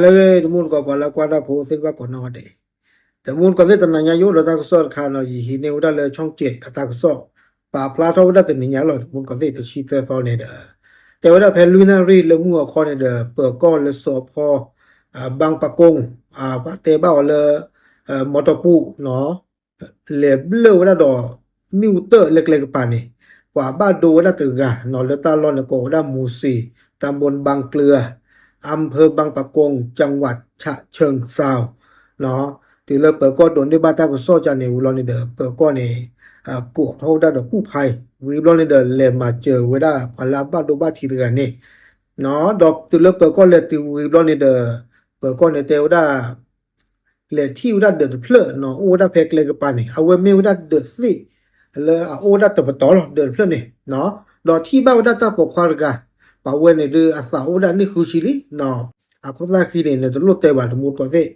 လၢတမူတကိး ပှၤလၢကွၢ်တၢ်ဖိသ့ၣ်တဖၣ်ကိးနီၢ်ဂၤဒဲး, တမူတကိးသ့ၣ် တနၤညါယအိၣ်ဒီးတၢ်ကစီၣ်တခါနီၤ, ယဟံးန့ၢ်ဝဲဒၣ်လၢ ဆီၣ်ကဲး အတၢ်ကစီၣ် ပာ်ဖျါထီၣ်ဝဲဒၣ်တနံၤညါလီၤ. တမူတကိးသ့ၣ် တဆံသၢသီန့ၣ်ဒီး တဲဝဲဒၣ်ဖဲလွံၢ်နၣ်ရံၣ်လၢမုၢ်အီၤခီန့ၣ်ဒီး ပၢၤကီၢ်လၢစီၤဖီ ဘၣ်ပကိၣ် ပှၤတဲဘၣ်အီၤလၢ မီတီပူၤနီၤ လဲၤဘျၢၣ်ဝဲဒၣ်ဒီး မ့ၣ်အူတၢၣ်လၢကျဲကပၤန့ၣ် ပှၤဘၣ်ဒိဝဲဒၣ်တဂၤနီၤ, လၢတၢ်လီၢ်န့ၣ်ကိးဝဲဒၣ် မူစ့ၤ တၢ်ဘိၣ်ဘၣ်ကျၢၤ အၣ်ဖၢဘၣ်ပကိၣ် ကၠၣ်ဝး ဆၣ်ဆၢၣ်စၣ် နီၤ. တုၤလၢပၢၤကီၢ်ဒိးန့ၢ်ဘၣ်တၢ်ကစီၣ်ကန့ၣ်ဝံၤလီၤန့ၣ်ဒီး ပၢၤကီၢ်န့ၣ် ကိးထီၣ်ဝဲဒၣ်ဒီးကူၣ်ဖး ဝံၤဘျီန့ၣ်ဒီး လဲၤမၤစၢၤဝဲဒၣ်ပှၤလၢအဘၣ်ဒိဘၣ်ထံးတဂၤန့ၣ် နီၤ. ဒီးတုၤလၢပၢၤကီၢ်လဲၤတုၤဝံၤဘျီန့ၣ်ဒီး ပၢၤကီၢ်န့ၣ်တဲဝဲဒၣ် လဲၤထံၣ်ဝဲဒၣ်ဒၢးတဖျၢၣ်နီၤ, အိၣ်ဝဲဒၣ်ဖဲကျဲကပၤန့ၣ် အဝဲမ့ၢ်ဝဲဒၣ်ဒၢးသ့ၣ် လၢအအိၣ်ဝဲဒၣ်တပတီၢ်လီၤ ဒၢးတဖျၢၣ်န့ၣ်နီၤ. ဒီးထံၣ်ဘၣ်ဝဲဒၣ်တၢ်ပိာ်ခွါတဂၤ ပှၤဝဲန့ၣ်ဒုးအသးအိၣ်ဝဲဒၣ်နံၣ်ဃုဆံလံနီၤ. အခိၣ်သၣ်ဃံန့ၣ် နတလိၣ်တဲဘၣ် တမူတကိးသ့ၣ်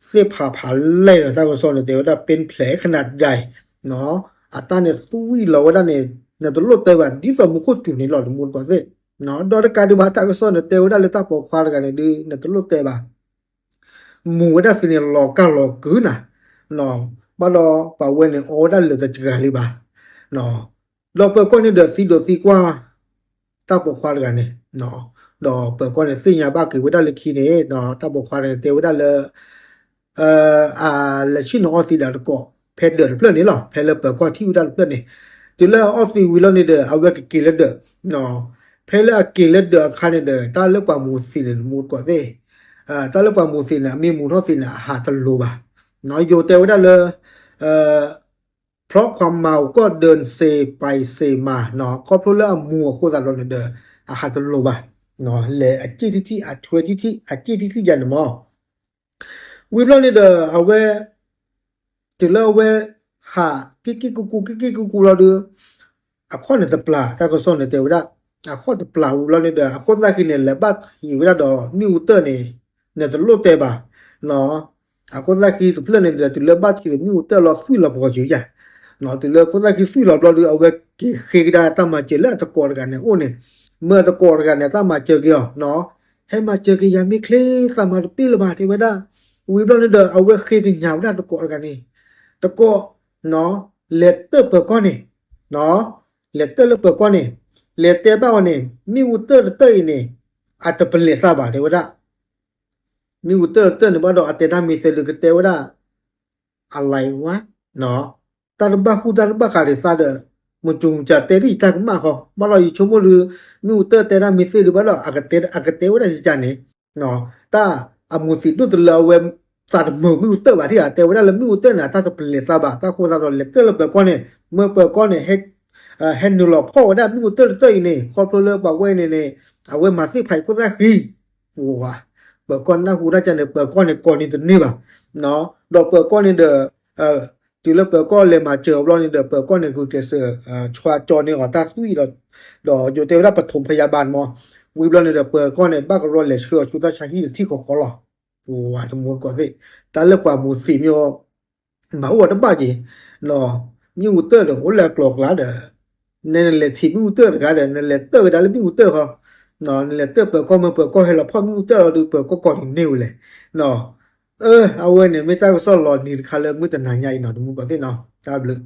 သ့ၣ်ဖးဖးလဲၢ်နီၤ, တၢ်ကစီၣ်န့ၣ်တဲဝဲဒၣ် ပ့ၣ်ဖျဲး ခနၣ်ဒၣ် နီၤ. အတၢ်န့ၣ်သွံၣ်လီၤဝဲဒၣ်န့ၣ် နတလိၣ်တဲဘၣ် ဒ်သိးမူခိၣ်စူၤန့ၣ်လီၤ တမူတကိးသ့ၣ်နီၤ. ဒီးတကးဒံးဘၣ် တၢ်ကစီၣ်န့ၣ်တဲဝဲဒၣ်လၢတၢ်ပိာ်ခွါတဂၤန့ၣ်ဒုး နတလိၣ်တဲဘၣ် မူဝဲဒၣ်သ့န့ၣ် လီၤကၢ်လီၤကုၤနၤနီၤ. ဘၣ်ဒီးပှၤဝဲန့ၣ် အီဝဲဒၣ်လၢာ်တစှၤလံဘၣ်နီၤ. ဒီးပၢၤကီၢ်န့ၣ်ဒီးသံဒိးသံကွၢ် တၢ်ပိာ်ခွါတဂၤန့ၣ်နီၤ. ဒီးပၢၤကီၢ်န့ၣ်သ့ၣ်ညါဘၣ်က့ၤဝဲဒၣ်လၢခံန့ၣ်နီၤ, တၢ်ပိာ်ခွါန့ၣ်တဲဝဲဒၣ်လၢ အလဲၤဆ့ၣ်နီၤအီၣ်သံဒၣ်တကိး ဖဲဒၢးတဖျၢၣ်န့ၣ်လီၤ. ဖဲလၢပၢၤကီၢ်ထံၣ်ဝဲဒၣ်တဖျၢၣ်န့ၣ် တုၤလၢအအီၣ်သံဝံၤလီၤန့ၣ်ဒီး အဝဲကက့ၤလၢဒၢးနီၤ. ဖဲလၢအက့ၤလၢဒၢးအခါန့ၣ်ဒီး တၢ်လၢပှၤမူၤသံးန့ၣ် တမူတကိးသ့ၣ် တၢ်လၢပှၤမူၤသံးန့ၣ် အမ့ၢ်မူၤထီၣ်သံးန့ၣ် အဟးတလိၤဘၣ်နီၤ. ယိၤတဲဝဲဒၣ်လၢ เพราะความเมาก็เดินเซไปเซมาနီၤ, ခီဖျိလၢအမူၤအဃိသတးဒီးန့ၣ်ဒီး အဟးတလိၤဘၣ်နီၤ, လဲၤအက့ၢ်ထံၣ်ထံၣ် အထွဲထံၣ်ထံၣ် အက့ၢ်ထံၣ်ထံၣ်ယၤန့ၣ်မီၤ. ဝံၤဘျီန့ၣ်ဒီး အဝဲ တုၤလၢအဝဲ ဟးက့ၢ်က့ၢ်ကူကူ က့ၢ်က့ၢ်ကူကူလီၤဒီး အခီၣ်န့ၣ်တပျၢ် တၢ်ကစီၣ်န့ၣ်တဲဝဲဒၣ် အခီၣ်တပျၢ်ဝံၤဘျီန့ၣ်ဒီး အခိၣ်သၣ်ဃံန့ၣ် လဲၤဘၣ်ထံးဝဲဒၣ်ဒီးမ့ၣ်အူတၢၣ်န့ၣ် နတလိၣ်တဲဘၣ်နီၤ. အခိၣ်သၣ်ဃံတဖျၢၣ်န့ၣ်ဒီး တုၤလၢဘၣ်ထံးဒီးမ့ၣ်အူတၢၣ်လီၤသွံၣ်လီၤပှီၤစၢၤယၤနီၤ. တုၤလၢအခိၣ်သၣ်ဃံသွံၣ်လီၤဘျီဒီး အဝဲက့ၤဃ့ကဒါတၢ်မၤစၢၤလၢအတကိးတဂၤန့ၣ်အအိၣ်န့ၣ်, မၢအတကိးတဂၤန့ၣ် တၢ်မၤစၢၤက့ၤအီၤနီၤ. ဟဲမၤစၢၤက့ၤယၤမ့ၢ်ချ့ သးမၤတပ့ၢ်လၢၤဘၣ် တဲဝဲဒၣ်. ဝံၤဘျီန့ၣ်ဒီး အဝဲဃ့ကညးဝဲဒၣ်တကိးတဂၤန့ၣ်, တကိး လဲၤတၢၣ်ပၢၤကီၢ်န့ၣ်, လဲၤတၢၣ်လၢပၢၤကီၢ်န့ၣ်, လဲၤတဲဘၣ်အီၤန့ၣ် မ့ၣ်အူတၢၣ်တတၢၣ်အံၤန့ၣ် အတပလဲၤသးဘၣ် တဲဝဲဒၣ်. မ့ၣ်အူတၢၣ်တတၢၣ်န့ၣ်ဘၣ်ဒီး အတဲတၢ်မ့ၢ်သဲဒုးကတဲဝဲဒၣ် အလါဝါ တၢ်တဘၣ်ဃူတၢ်တဘၣ်ဃးဒံးသးဒီး မုၢ်ကၠူမုၢ်ကၠးတဲဒ်ယတၢ်ကမၣ်ဃီ, ဘၣ်ဒီးယဆိကမိၣ်ဒုး မ့ၣ်အူတၢၣ်တဲတၢ်မ့ၢ်သ့ဒုးဘၣ်ဒီး အကတဲဝဲဒၣ်ယကန့ၣ်, တၢ်အမူၤသံးဒိၣ်တလၢအဝဲ သးတမုာ်မ့ၣ်အူတၢၣ်ဘၣ်ထံၣ်ဧါ, တဲဝဲဒၣ်လၢမ့ၣ်အူတၢၣ်န့ၣ် အတၢ်တပလဲၤသးဘၣ်, တၢ်ဃိသးဒီးလဲၤတၢၣ်လၢပၢၤကီၢ်န့ၣ်, မၢပၢၤကီၢ်န့ၣ် ဟဲနုာ်လီၤဖီၣ်ဝဲဒၣ်မ့ၣ်အူတၢၣ်တတၢၣ်အံၤန့ၣ် ခီဖျိလၢပှၤဝဲန့ၣ်န့ၣ် အဝဲမၤသ့ၣ်ဖးအံၤခိၣ်သၣ်ဃံ, ပှၤ ပၢၤကီၢ်နၢ်ဟူတၢ်ကန့ၣ် ပၢၤကီၢ်န့ၣ်ကိးန့ၢ်တန့ၢ်ဘၣ်, ဒီးပၢၤကီၢ်န့ၣ်ဒီး တုၤလၢပၢၤကီၢ်လဲၤမၤစၢၤအီၤဘျီန့ၣ်ဒီး ပၢၤကီၢ်န့ၣ် ဂုာ်ကျဲးစၢး ဆှၢကၠီန့ၢ်အီၤတၢ်သွံၣ်ဒီး ဒီးယိၤတဲဝဲဒၣ် ပထူၣ်ဖယါဘၣ်န့ၣ်မီၤ, ဝံၤဘျီန့ၣ်ဒီး ပၢၤကီၢ်န့ၣ်ဘၣ်ကရီလဲၤဆှၢအီၤဆူတၢ်ဆါဟံၣ်တထံၣ်ဃီဃီလီၤ. ပှၤတမူတကိးသ့ၣ် တၢ်လၢပှၤမူၤသံးမ့ၢ် မၤအိၣ်အီၤတဘၣ်က့ၤ, မ့ၣ်အူတၢၣ်ဒီးအိၣ်လၢအကျိၤအကျဲဒီး နလဲၤထံၣ်မ့ၣ်အူတၢၣ်တဂၤဒီး နလဲၤတၢၣ်ဝဲဒၣ်လၢမ့ၣ်အူတၢၣ်ဃီ, နလဲၤတၢၣ်ပၢၤကီၢ် မၢပၢၤကီၢ်ဟဲလီၤဖီၣ်မ့ၣ်အူတၢၣ်လီၤဒီး ပၢၤကီၢ်ကိးန့ၢ်န့ၢ်ဝဲလဲၣ်. အဝဲန့ၣ်မ့ၢ်တၢ်ကစီၣ်လီၤနံၤတခါလၢမုၢ်တနၤညါအံၤနီၤ တမူတကိးသ့ၣ်နီၤ တၢ်ဘျုး